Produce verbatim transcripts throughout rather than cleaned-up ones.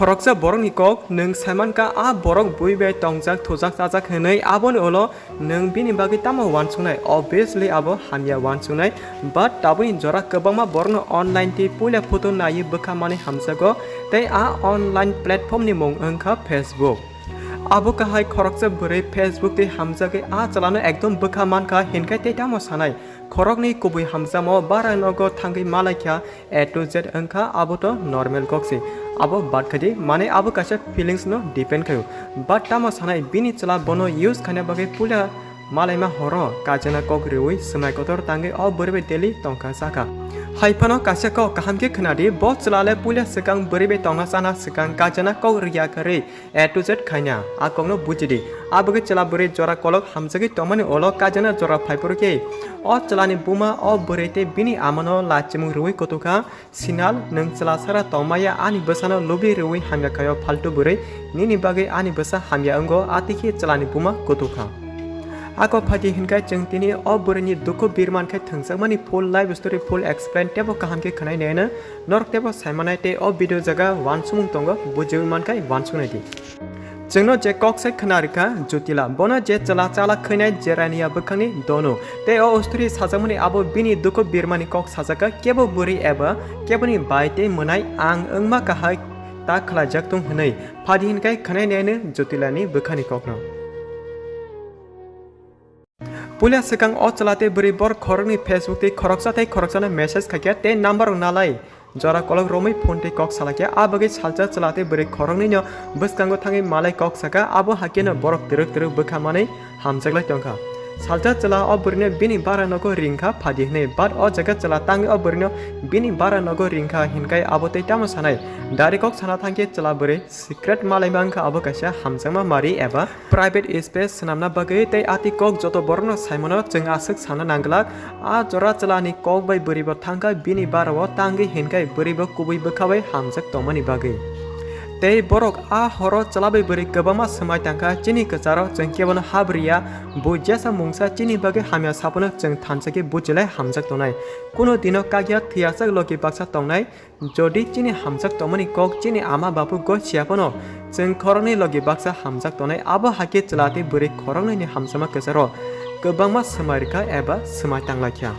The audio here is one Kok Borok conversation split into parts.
Khoroksa borokni kok, nwng saimankha a borok bui bai tongjak, thujak, chajak hwnwi, aboni ulo nwng bini bagwi tamo uansuknai? Obviously, abo hamya uansuknai. But tabukni jora kwbangma borokno online tei puila photo naiwi bwkha manwi hamjago, tei a online platform ni mung wngkha Facebook. Abo kahai khoroksa bwrwi Facebook tei hamjagwi a chwlano ekdom bwkha mankha, hinkhe tei tamo sanai? Khoroknwi kubui hamjakmao bara nogo thangwi malaikha, A to Z wngkha, abo to normal kok se. Abo bad khaidi, mane abo kaisa feelings no depend khaio. But tamo sanai, bini chwla bono use khaina bagwi puila malaima horo kajana kok riwi swmai kotor tangwi o bwrwi bai daily tongkha chakha. Hai phano kaisa kok kaham khe khwnadi, bo chwla le puila swkang bwrwi bai tongna chana swkang kajana kok riya kwrwi A to Z khaina, a kokno bujidi. A bagwi chwla bwrwi jora kolok hamjagwi tongmani ulo kajana jora phaiphuru khe, o chwlani buma o bwrwi tei bini amano lachimung rwui kutukha, "Sinal, nwng chwla sara tongmaya ani bwsano lubi rwui hamya khaio, phaltu bwrwi, nini bagwi ani bwsa hamya wngo," atwi khe chwlani buma kutukha. Ako phaidi hinkhe chwng tini o bwrwini dukhu birman khe thwngjakmani full life story, full explain teibo kaham khe khwnai nai hwno. Norok teibo saimanai tei o video jaga uansukmung tongo, bujiwi mankhai uansuknai di. Chwngno je kok sai khwna rikha Jyotila, bono je chwla chala khwinai Jerania bwkhakni Donu. Tei o story sajakmani abo bini dukhu birmani kok sajakha, kebo bwrwi eba keboni bai tei mwnai ang wngma kahai ta khlaijak tong hwnwi. Phadi hinkhai khwnai naino Jyotilani bwkhani kokno. Puila swkang o chwla tei bwrwi borok khoroknwi Facebook tei khoroksa tei khoroksano message khaikha tei number rok nalai jora kolok romwi phone tei kok salaikha. A bagwi salsa chwla tei bwrwi khoroknwino bwskango thangwi malai kok saka, abo haikhe no borok twrwk twrwk bwkha manwi hamjaklai tongkha. Salsa chwla o bwrwino bini bara nogo ringkha phadi hwnwi, but o jaga chwla tangwi o bwrwino bini bara nogo ringkha hinkhai abo tei tamo sanai? Direct kok sana thangkhe chwla bwrwi secret malai mankha, abo kaisa hamjakma mari eba private space swnamna bagwi tei ati kok joto borokno saimano chwng aswk sana nangglak, a jora chwlani kok bai bwrwibo thangkha bini barao tangwi hinkhai bwrwibo kubui bwkha bai hamjak tongmani bagwi. Tei borok a horo chwla bai bwrwi kwbangma swmai tangkha, chini kwcharo chwng kebono habriya, bo jesa mungsa chini bagwi hamya sabono chwng thansa khe buchilai hamjak tongnai. Kuno dino kakya thwiyachak logi baksa tongnai, Jodi chini hamjak tongmani kok chini ama bapu goi siya phano, chwng khoroknwi logi baksa hamjak tongnai, abo hakhe chwla tei bwrwi khoroknwini hamjakma kwcharo kwbangma swmai rwkha eba swmai tanglaikha.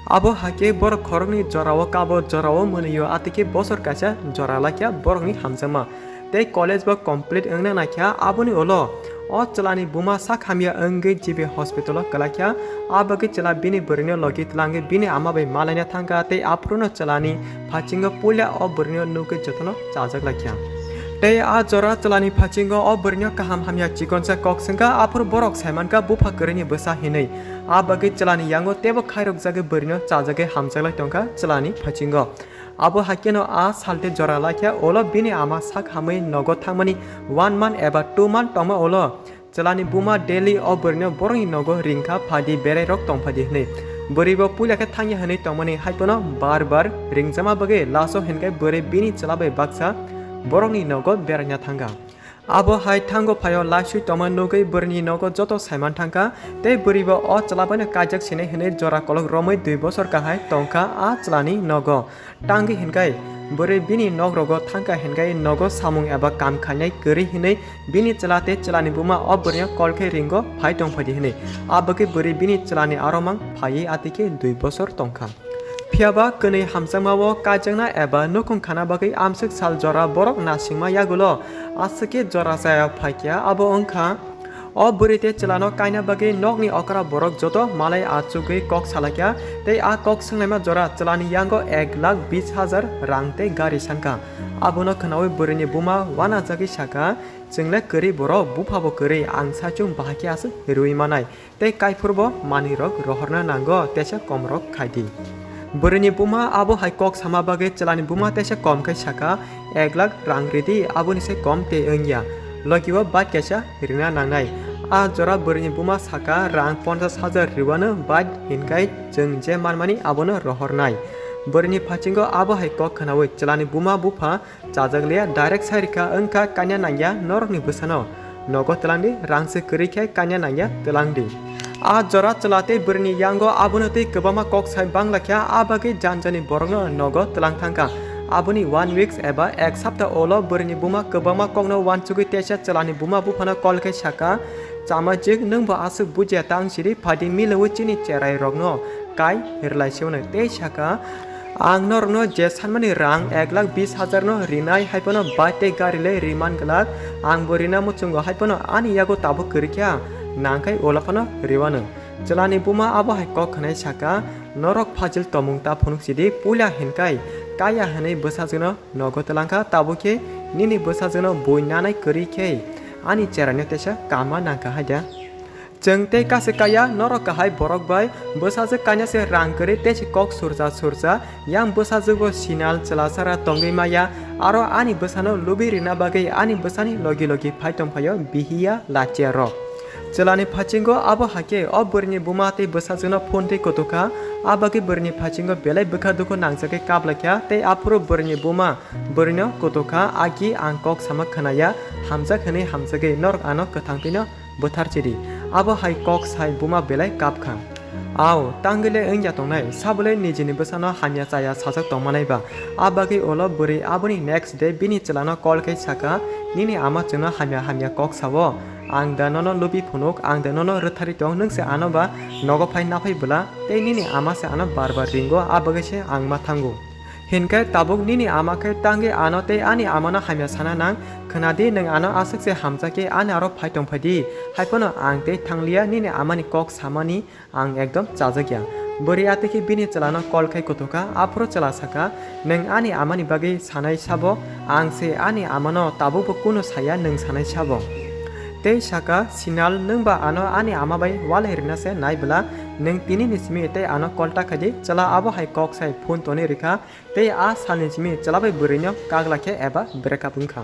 Abo hakhe borok khoroknwi jorao kabo, jorao mwnwio, atwikhe bosor kaisa jora laikha borokni hamjakma. Tei college bo complete wngna naikha, aboni ulo o chwlani buma sak hamya wngwi G B hospital o kwlaikha. A bagwi chwla bini bwrwino logi twlangwi bini ama bai malaina thangkha tei aphuruno chwlani phaichingo puila o bwrwino nugwi jotono chajak laikha. Tei a jora chwlani phaichingo o bwrwino kaham hamya chikonsa kok swngkha, aphuru borok saimankha bupha kwrwini bwsa hinwi. A bagwi chwlani yango teibo khairokjagwi bwrwino chajagwi hamjaklai tongkha chwlani phaichingo. Abo haikhe no a salte jora laikha, ulo bini ama sak hamwi nogo thangmani one month eba two month tongma ulo chwlani buma daily o bwrwino borokni nogo ringkha, phadi berai rok tongphadi hwnwi. Bwrwi bo puila khe thangya hwnwi tongmani haiphano bar bar ringjama bagwi last o hinkhai bwrwi bini chwla bai baksa borokni nogo beraina thangkha. Abo hai thango phaio laisui tongma nugwi bwrwini nogo joto saiman thangkha, tei bwrwi bo o chwla baino kaijak sinai hwnwi jora kolok romwi dui bosor kahai tongkha a chwlani nogo. Tangwi hinkhai bwrwi bini nok rogo thangkha hinkhai nogo samung eba kam khainai kwrwi hinwi bini chwla tei chwlani buma o bwrwino call khe ringo phai tongphaidi hinwi. A bagwi bwrwi bini chwlani aromang phaiwi atwikhe dui bosor tongkha. Phiyaba kwnwi hamjakmao kaijakna eba nukhung khana bagwi amswk sal jora borok nasingma yagulo aswk khe jora chaya phaikha, abo wngkha o bwrwi tei chwlano kaina bagwi nokni okra borok joto malai achugwi kok salaikha tei a kok swnglaima jora chwlani yango ek lakh bis hajar rang tei gari sankha. Abono khwnawi bwrwini buma uanajagwi sakha, "Chwngle kwrwi borok, buphabo kwrwi, ang saichung bahai khe aswk rwui manai." Tei kaiphurbo manwirok rohorna nango, teisa komrok khaidi. Bwrwini buma abo hai kok sama bagwi chwlani buma teisa kom khe sakha, "Ek lakh rang ridi, aboni se kom tei wngya. Logibo bike kaisa rina nangnai." A jora bwrwini buma sakha, "Rang ponchash hajar rwano bike hinkhai chwng je manmani abono rohornai." Bwrwini phaichingo abo hai kok khwnawi chwlani buma bupha chajak liya, direct sai rikha, wngkha kanya nangya norokni bwsano. Nogo twlangdi, rang se kwrwi khe kanya nangya twlangdi. A jora chwla tei bwrwini yango abono tei kwbangma kok sai bangla kha, a bagwi jani jani borokno nogo twlang thangkha. Aboni one weeks eba ek sapta ulo bwrwini buma kwbangma kokno uansugwi teisa chwlani buma buphano call khe saka, "Chamajik, nwng bo aswk bujiya ta wng sidi, phaidi miloui chini cherai rokno kai rwlai se hwnwi," tei saka, "Ang norokno je sanmani rang ek lakh bis hajar no rinai, hai phano bike tei gari le riman glak, ang bo rina muchungo, hai phano ani yago tabuk kwrwi kha, nang khai ulo phano riwano." Chwlani buma abo hai kok khwnai saka, "Norok phajil tomung ta phunuk sidi, puila hinkai kaya hwnwi bwsajwkno nogo twlangkha, tabuk khe nini bwsajwkno bui nanai kwrwi khe ani cheraino teisa kama nangkha hai da? Chwng tei kase kaya, norok kahai borok bai bwsajwk kaina se rang kwrwi tei se kok surja surja, yang bwsajwkbo sinal chwla sara tongwi maya, aro ani bwsano lubi rina bagwi ani bwsani logi logi phai tongphaio bihiya lachiya rok." Chwlani phaichingo abo hakhe o bwrwini buma tei bwsajwkno phone twi kutukha, a bagwi bwrwini phaichingo belai bwkha dukhu nangjagwi kaplaikha, tei aphuru bwrwini buma bwrwino kutukha, "Agi, ang kok sama khwnaya, hamjak hwnwi hamjagwi norok ano kwthang twino bwtharchidi." Abo hai kok sai buma belai kapkha. Ao, tangwi le wngya tongnai, sabole nijini bwsano hamya chaya sajak tongmanai ba. A bagwi ulo bwrwi aboni next day bini chwlano call khe saka, "Nini ama chwngno hamya hamya kok sao. Ang da nono lubi phunuk, ang da nono rwthari tong, nwng se ano ba nogo phai naphai bwla, tei nini ama se ano bar bar ringo, a bagwi se ang ma thango. Hinkhe tabuk nini ama khe tangwi ano tei ani amano hamya sana nang, khwnadi nwng ano aswk se hamjakhe ani aro phai tongphaidi, hai phano ang tei thangliya, nini amani kok samani ang ekdom chajakya." Bwrwi atwikhe bini chwlano call khai kutukha, aphuru chwla saka, "Nwng ani amani bagwi sanai sabo, ang se ani amano tabukbo kunu saya nwng sanai sabo." Tei saka, "Sinal, nwng ba ano ani ama bai walai rwna se nai bwla, nwng tini ni simi tei ano call ta khaidi." Chwla abo hai kok sai phone tonwi rwkha, tei a salni simi chwla bai bwrwino kagla khe eba break up wngkha.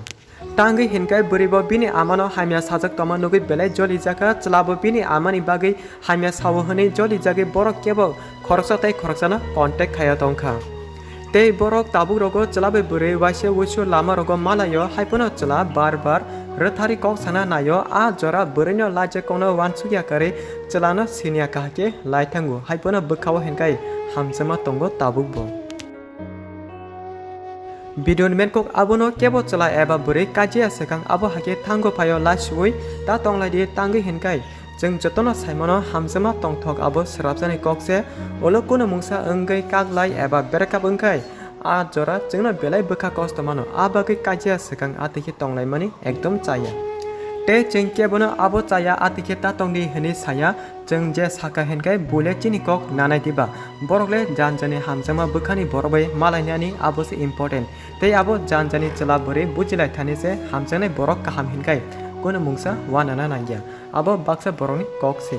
Tangwi hinkai bwrwibo bini amano hamya sajak tongma nugwi belai jolijakha, chwlabo bini amani bagwi hamya sao hwnwi jolijagwi borok kebo khoroksa tei khoroksano contact khaio tongkha. Tei borok tabukrogo chwla bai bwrwi waisa wuisu lamarogo malaio, hai phano chwla bar bar rwthari kok sana naio, a jora bwrwino laijak kokno uansukya kwrwi chwlano siniya kahai khe lai thango, hai phano bwkhao hinkai hamjakma tongo tabukbo. Video ni menkok abono, kebo chwla eba bwrwi kajiya swkang abo hakhe thango phaio lachiui ta tonglaidi, tangwi hinkai chwng jotono saimano hamjakma tongthok abo swrapjani kok se. Ulo kunu mungsa wngwi kaglai eba break up wngkhai a jora chwngno belai bwkha kosto mano, a bagwi kajiya swkang atwikhe tonglaimani ekdom chaya. Tei chwng kebono abo chaya atwikhe ta tongdi hwnwi saya. Chwng je saka hinkhe buile chini kok nanai diba? Borok le jan jani hamjakma bwkhani borok bai malainani abo se important. Tei abo jan jani chwla bwrwi bujilai thani se hamjaknai borok kaham hinkai kunu mungsa uanana nangya. Abo baksa borokni kok se.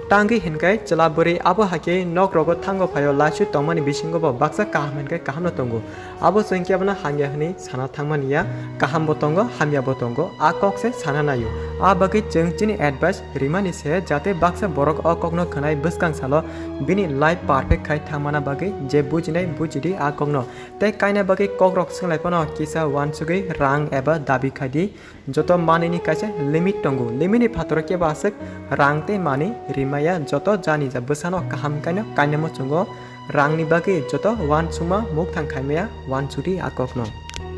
Tangwi hinkai chwla bwrwi abo hakhe nok rogo thango phaio laisu tongmani bisingo bo baksa kaham hinkai kaham no tongo. Abo chwng kebono hamya hwnwi sana thangmani ya, kaham bo tongo, hamya bo tongo, a kok se sana naio. A bagwi chwng chini advice rimani se, jate baksa borok o kokno khwnai bwskang salo bini life perfect khai thangmana bagwi je bujinai bujidi a kokno. Tei kaina bagwi kokrok swnglaipano kisa uansugwi rang eba dabi khaidi. Joto manwini kaisa limit tongo. Limit ni phataro kebo aswk rang tei manwi rimaya, joto jani ja bwsano kaham kaino kainamo chwngo. Rangni bagwi joto uansukma mukthang khaimaya uansukdi a kokno.